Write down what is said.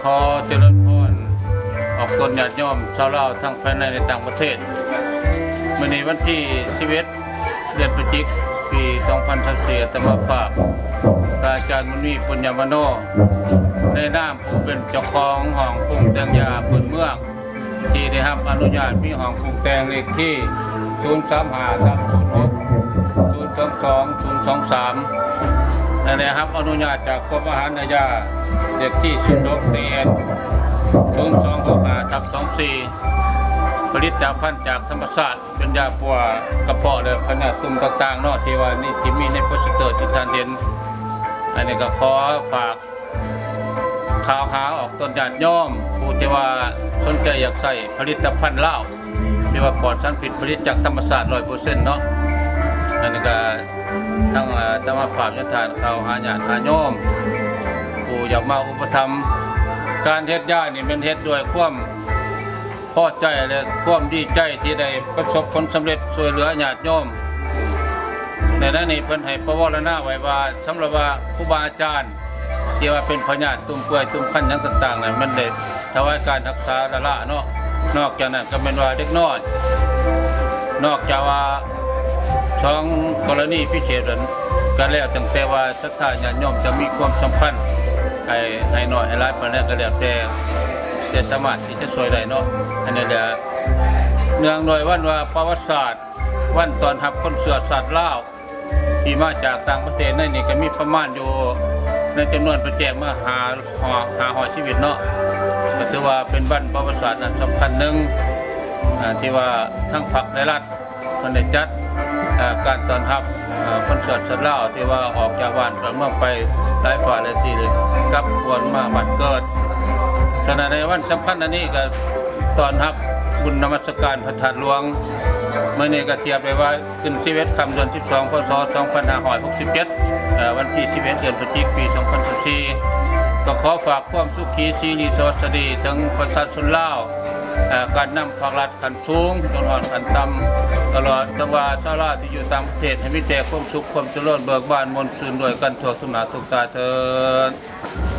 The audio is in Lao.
ຂໍຈະເລີນພອນອອກຕົນຍາດໂຍມຊາວລາວທັງພາຍໃນ ແລະ ຕ່າງປະເທດ. ມື້ນີ້ວັນທີສິບເອັດ ເດືອນພະຈິກ ປີສອງພັນຊາວສີ່ ອາດຕະມາພາບ ພະອາຈານບຸນມີ ປຸນຍະມະໂນ ໃນນາມຜູ້ເປັນເຈົ້າຂອງຫ້ອງປຸງແຕ່ງຢາພື້ນເມືອງ ທີ່ໄດ້ຮັບອະນຸຍາດມີຫ້ອງປຸງແຕ່ງເລກທີ ສູນສາມຫ້າທັບສູນຫົກ ສູນສອງສອງ ສູນສອງສາມ ແລະ ໄດ້ຮັບອະນຸຍາດຈາກກົມອາຫານອາຍາເລກທີ ສູນຫົກ ທີເອັສ ສູນສອງຫົກຫ້າທັບສອງສີ່ ຜະລິດຕະພັນຈາກທຳມະຊາດ ເປັນຢາປົວກະເພາະ ແລະ ພະຍາດຕຸ່ມຕ່າງໆເນາະ ທີ່ວ່ານີ້ ທີ່ມີໃນໂປສເຕີທີ່ທ່ານເຫັນ. ອັນນີ້ກໍຂໍຝາກ ຂ່າວຫາອອກຕົນຍາດໂຍມ ຜູ້ທີ່ວ່າສົນໃຈຢາກໃຊ້ຜະລິດຕະພັນລາວ ທີ່ວ່າປອດສານພິດ ຜະລິດຈາກທຳມະຊາດຮ້ອຍເປີເຊັນເນາະ. ອັນນີ້ກໍທາງ ເອີ ອາດຕະມາພາບຈະຖ່າຍຂ່າວຫາຍາດຫາໂຍມ ຜູ້ຢາກມາອຸປະຖຳ. ການເຮັດຢານີ້ແມ່ນເຮັດດ້ວຍຄວາມ ພໍໃຈ ແລະ ຄວາມດີໃຈທີ່ໄດ້ປະສົບຜົນສຳເລັດຊ່ວຍເຫຼືອຍາດໂຍມ. ໃນນັ້ນນີ້ເພິ່ນໃຫ້ປະວາລະນາໄວ້ວ່າ ສຳລັບວ່າຄູບາອາຈານທີ່ວ່າເປັນພະຍາດຕຸ່ມເປື່ອຍຕຸ່ມຄັນຫຍັງຕ່າງໆນັ້ນ ມັນໄດ້ຖວາຍການຮັກສາລ້າໆເນາະ. ນອກຈາກນັ້ນກໍແມ່ນວ່າເດັກນ້ອຍ ນອກຈາກວ່າສອງກໍລະນີພິເສດນັ້ນ ກໍແລ້ວຕັ້ງແຕ່ວ່າ ສັດທາຍາດໂຍມຈະມີຄວາມສຳຄັນ ໃຫ້ ໃຫ້ໜ້ອຍໃຫ້ຫຼາຍປານໃດກໍແລ້ວແຕ່ ແຕ່ສາມາດທີ່ຈະຊ່ວຍໄດ້ເນາະ. ອັນນີ້ແຫຼະ ເນື່ອງດ້ວຍວັນວ່າປະຫວັດສາດ ວັນຕ້ອນຮັບຄົນເຊື້ອຊາດລາວ ທີ່ມາຈາກຕ່າງປະເທດໃນນີ້ ກໍມີປະມານຢູ່ ໃນຈຳນວນເພິ່ນແຈ້ງມາ ຫ້າ ຫ້າຮ້ອຍຊີວິດເນາະ. ກໍຖືວ່າເປັນວັນປະຫວັດສາດອັນສຳຄັນໜຶ່ງ ອາ ທີ່ວ່າທາງພັກ ແລະ ລັດ ເພິ່ນໄດ້ຈັດ ເອີ ການຕ້ອນຮັບ ເອີ ຄົນຊາດລາວທີ່ວ່າອອກຈາກບ້ານຈາກເມືອງໄປຫຼາຍຝ່າຍຫຼາຍທີ່ ກັບຄວນມາບ້ານເກີດ. ສະນັ້ນໃນວັນສຳຄັນອັນນີ້ກໍຕ້ອນຮັບບຸນນະມັດສະການພະທາດຫຼວງ. ມື້ນີ້ກໍທຽບໄດ້ວ່າຂຶ້ນສິບເອັດຄ່ຳເດືອນສິບສອງ ພ.ສ. ສອງພັນຫ້າຮ້ອຍຫົກສິບເຈັດ ເອີ ວັນທີສິບເອັດ ເດືອນພະຈິກ ປີສອງພັນຊາວສີ່ ກໍຂໍຝາກຄວາມສຸຂີສີລີສະຫວັດສະດີເຖິງປະຊາຊົນລາວ ເອີ ການນຳພາກລັດ ຂັ້ນສູງຈົນຮອດຂັ້ນຕ່ຳ ຕະຫຼອດທັງວ່າຊາວລາວທີ່ຢູ່ຕ່າງປະເທດ ໃຫ້ມີແຕ່ຄວາມສຸກຄວາມຈະເລີນເບີກບານມ່ວນຊື່ນດ້ວຍກັນທົ່ວທຸກໜ້າທຸກຕາເທີ້ນ.